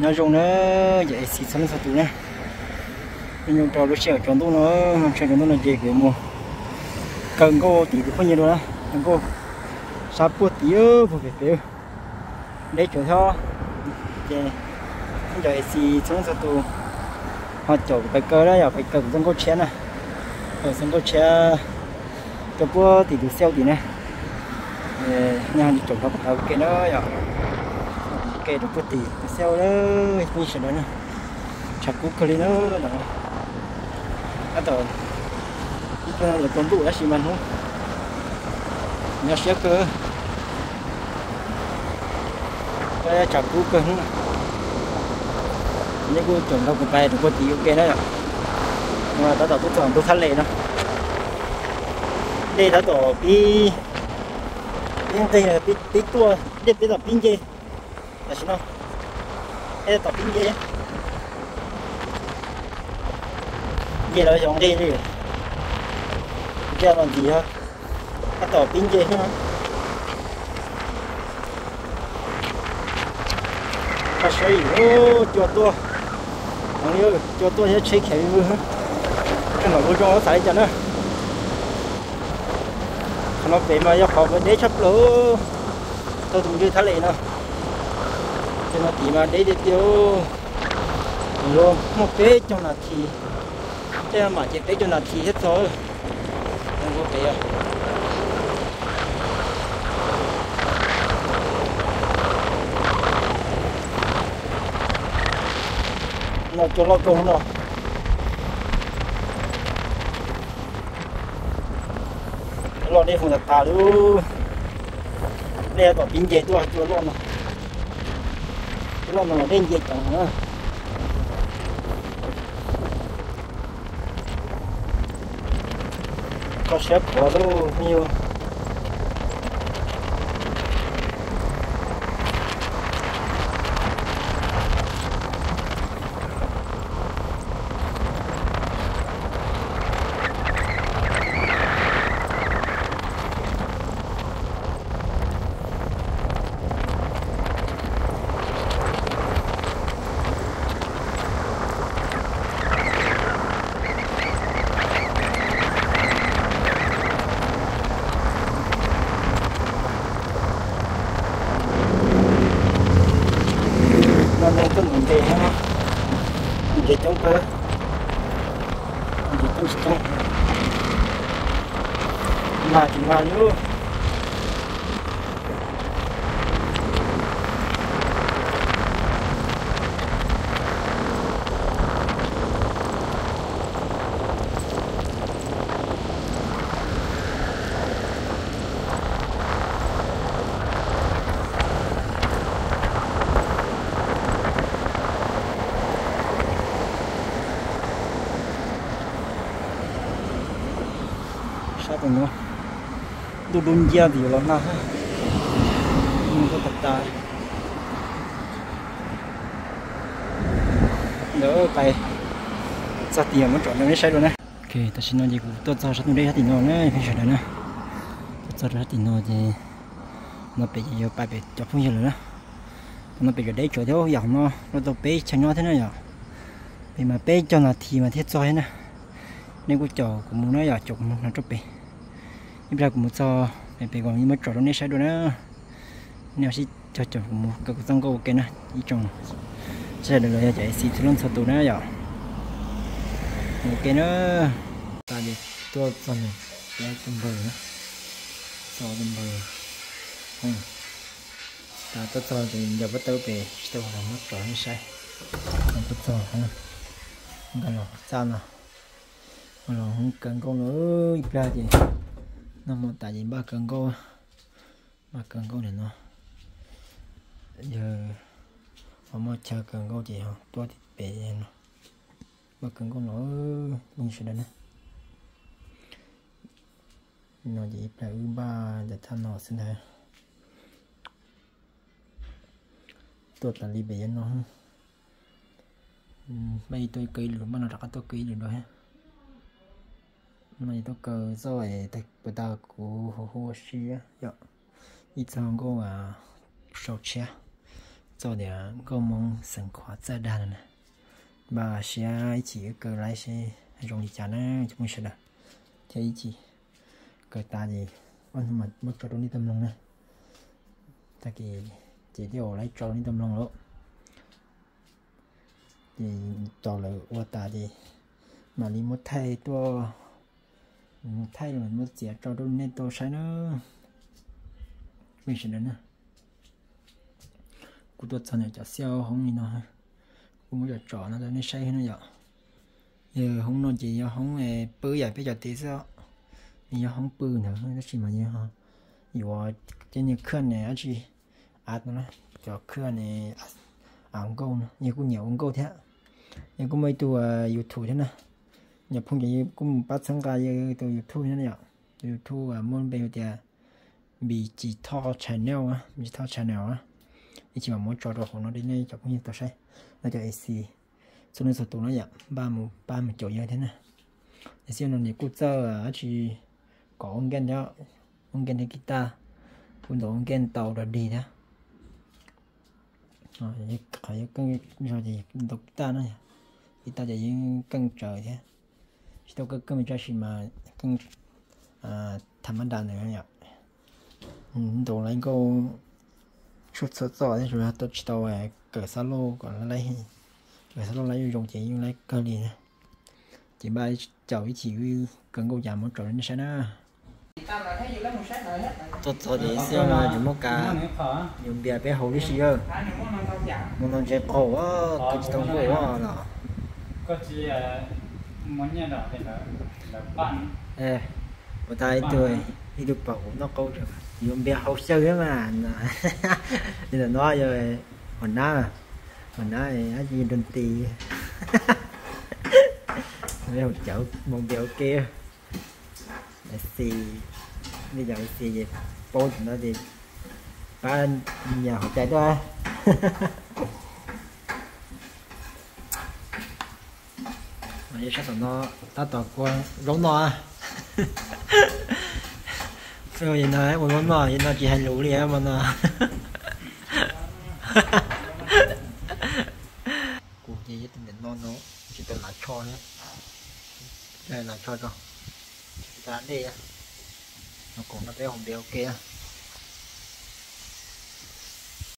Nyob zoo na, cov A C txhua leej txhua tus na. Nyob zoo rau lub sij hawm tsaus ntuj no, tsaus ntuj no ces kuv mus kaw nkauj tim tus phooj ywg dua na, kaw nkauj sab puag tim puag pem pem, deb tsawv thiab. Ces cov A C txhua leej txhua tus ho caum kuv pais kaw na yom, pais kaw kuv txoj nkauj tshiab na, kaw txoj nkauj tshiab rau puag tim tus xiauj tim na. Nyob caum nrog kuv pais ua ke na yom, ua ke rau puag tim tus xiauj na, phooj ywg sawv daws na. Tshav kub kawg li na. Tab tom ib pliag yuav tsaus ntuj tab sis mas hnub nyob siab kawg, tshav kub kawg hnub. Nej kuj caum nrog kuv pais rau puag tim ua ke na yom. Tab tom tuaj txog ntug thaj les no, dej tab tom pib, pib nqig, pib tuaj, dej peb tom pib nce. Tam sim no dej tom pib nce, nce los xyov nqig li, nce los ntxiv, tab tom pib nce thiab. Koj saib, cua tuaj, cua tuaj thiab tsheb khiav vij vwg. Koj mam ua zoo xav li cas na. Qhov no pem mas yog qhov deb tshaj plaws, txog tus ntug thaj les no. Ces no tim mas deb tiag tiag, luag muaj peb caug nas this, tej mam ces peb caug nas this thiab txog. No cua loj kawg no. Loj dej foo tas tas li. Dej tom pib nce tuaj, cua loj no. Cua loj no dej nce ceev na. Koj siab pov lub me yug. No tuaj mus ntses, ntses coob kawg, ntses coob tsis coob, mag tsis mag li. Sab tus no ntuj dub nciab ntawm yuav los nag, nag tuaj tag tas. Ntawd pais txog tim muab tsom rau nej saib dua na. Ok, tam sim no ces kuv tuaj txog sab tus dej sab tim no na peb sawv daws na. Tuaj txog rau sab tim no ces no pem ces yuav pais pem cov phooj ywg lawm na. Qhov no pem cov deb tsawv thiab yom, no luaj tau peb chaw nyob thiab na yom. Pem mas peb caug nas this mas thiaj txog thiab na. Nej kuj caum kuv mus na yom, caum kuv mus no rau pem. Ib pliag kuv mus txog pem pem kuv muab tsom rau nej saib dua na. Nej sib cog caum kuv mus kaw kuv txoj nkauj ua ke na ib tsoom sawv daws los yog cov A C txhua leej txhua tus na yom. Mus ua ke na. Tas ces tuaj txog nws, tus npawg na, txog tus npawg. Tas tuaj txog ces ncaws pob tawb pem tsis tau los muab tsom nej saib. Tuaj txog nkag los txaj no, los kaw nkauj no ib pliag ces noj hmo tas ces npaj kaw nkauj, npaj kaw nkauj nim no. Yog ho muaj chaw kaw nkauj ces ho tuaj tim pem no, npaj kaw nkauj no, phooj ywg sawv daws na. No ces ib pliag wb npaj ntawm thaj no xwb ntag. Tuaj tas li pem yuav no, npaj ib tuaj kaw ib lwm, npaj no rov qab tuaj kaw ib lwm dua thiab. No ces tuaj kaw txoj es puas tas kuv hu ua si yom, ib txoj nkauj sau tshiab, Txog tias nkauj Hmoob xeem Khuam txawj dag no na, npaj siab ib chim wb kaw laib seb zoo li cas na cov phooj ywg sawv daws, thiab ib chim kaw tas ces muab tso rau nej tau mloog na. Tag kis ces thiaj ua laib tso rau nej tau mloog lawm. Ces tos lawv ua tas ces mam li muab thaij tuaj, muab thaij los muab txiav tso rau nej tau saib na. Phooj ywg sawv daws na, kuv tuaj txog ntawm cov xiab hoob li no, kuv muab cov tsom no rau nej saib na yom. Yog hoob no ces yog hoob pw yam peb cov tid xwb, nws yog hoob pw ntawd tab sis mas yog yuav cov niag khaj ne dab tsi av no na, cov khaj ne av nkauj no, yog kuj nyiam ua nkauj thiab. Yog kuj muaj ib tug YouTube thiab na, nyuam phooj ywg kuj mus pab txhawb nqa yog tus YouTube thiab na yom. Tus YouTube muaj npe hu tias Npis Tsis Thoj Channel, Npis Tsis Thoj Channel. Ib chim mam muab tso rau hauv no rau nej cov phooj ywg tau saib. No cov A C txhua leej txhua tus no yom, npaj mus pab mus caum yawg thiab na. A C no nws kuj txawj dab tsi kom ua nkeej thiab, ua nkeej thiab kis taj, kuj ntaus ua nkeej tau dog dig thiab. Qhov yuav keej zog ces ntaus kis taj na, kis taj ces yeej keej tsawv thiab. Tsis tau keej keej tab sis mas keej tham mab das ntawd yom. Ntaus laib nkauj tshuaj txhua txoj thiab, tsuas yog tsis tau kawm xab lauj kom laib, kawm xab lauj laib zoo ces yeej laib kawg li. Ces npaj caum ib chim kaw nkauj cas muab tso rau nej saib na. Tuaj txog ces xwb tsis muaj kas, yuav npias peb haus tib si. Mus no ntshe qaug, kaw tsis tau nkauj los. Ua tas ib tug, ib tug pom kuv noj qaub, yuav npias haus xyaw thiab mas. Li ntawm no yog hua nab, hua nab dab tsi nrog ti, haus cawv mus npias ua ke. Xis, nej cov xis ces paub thaum no ces pab nyiam qhov cai tuaj. Sab tom no tab tom kua zaub noj. Ua zaub noj, ua zaub noj no tsis hais lus li mas no. Kuv ces yog tus niam no no, tsis tau hnav tsho thiab. Hnav tsho tso, tsis tau hnav dej. No koom no peb haus npias ua ke.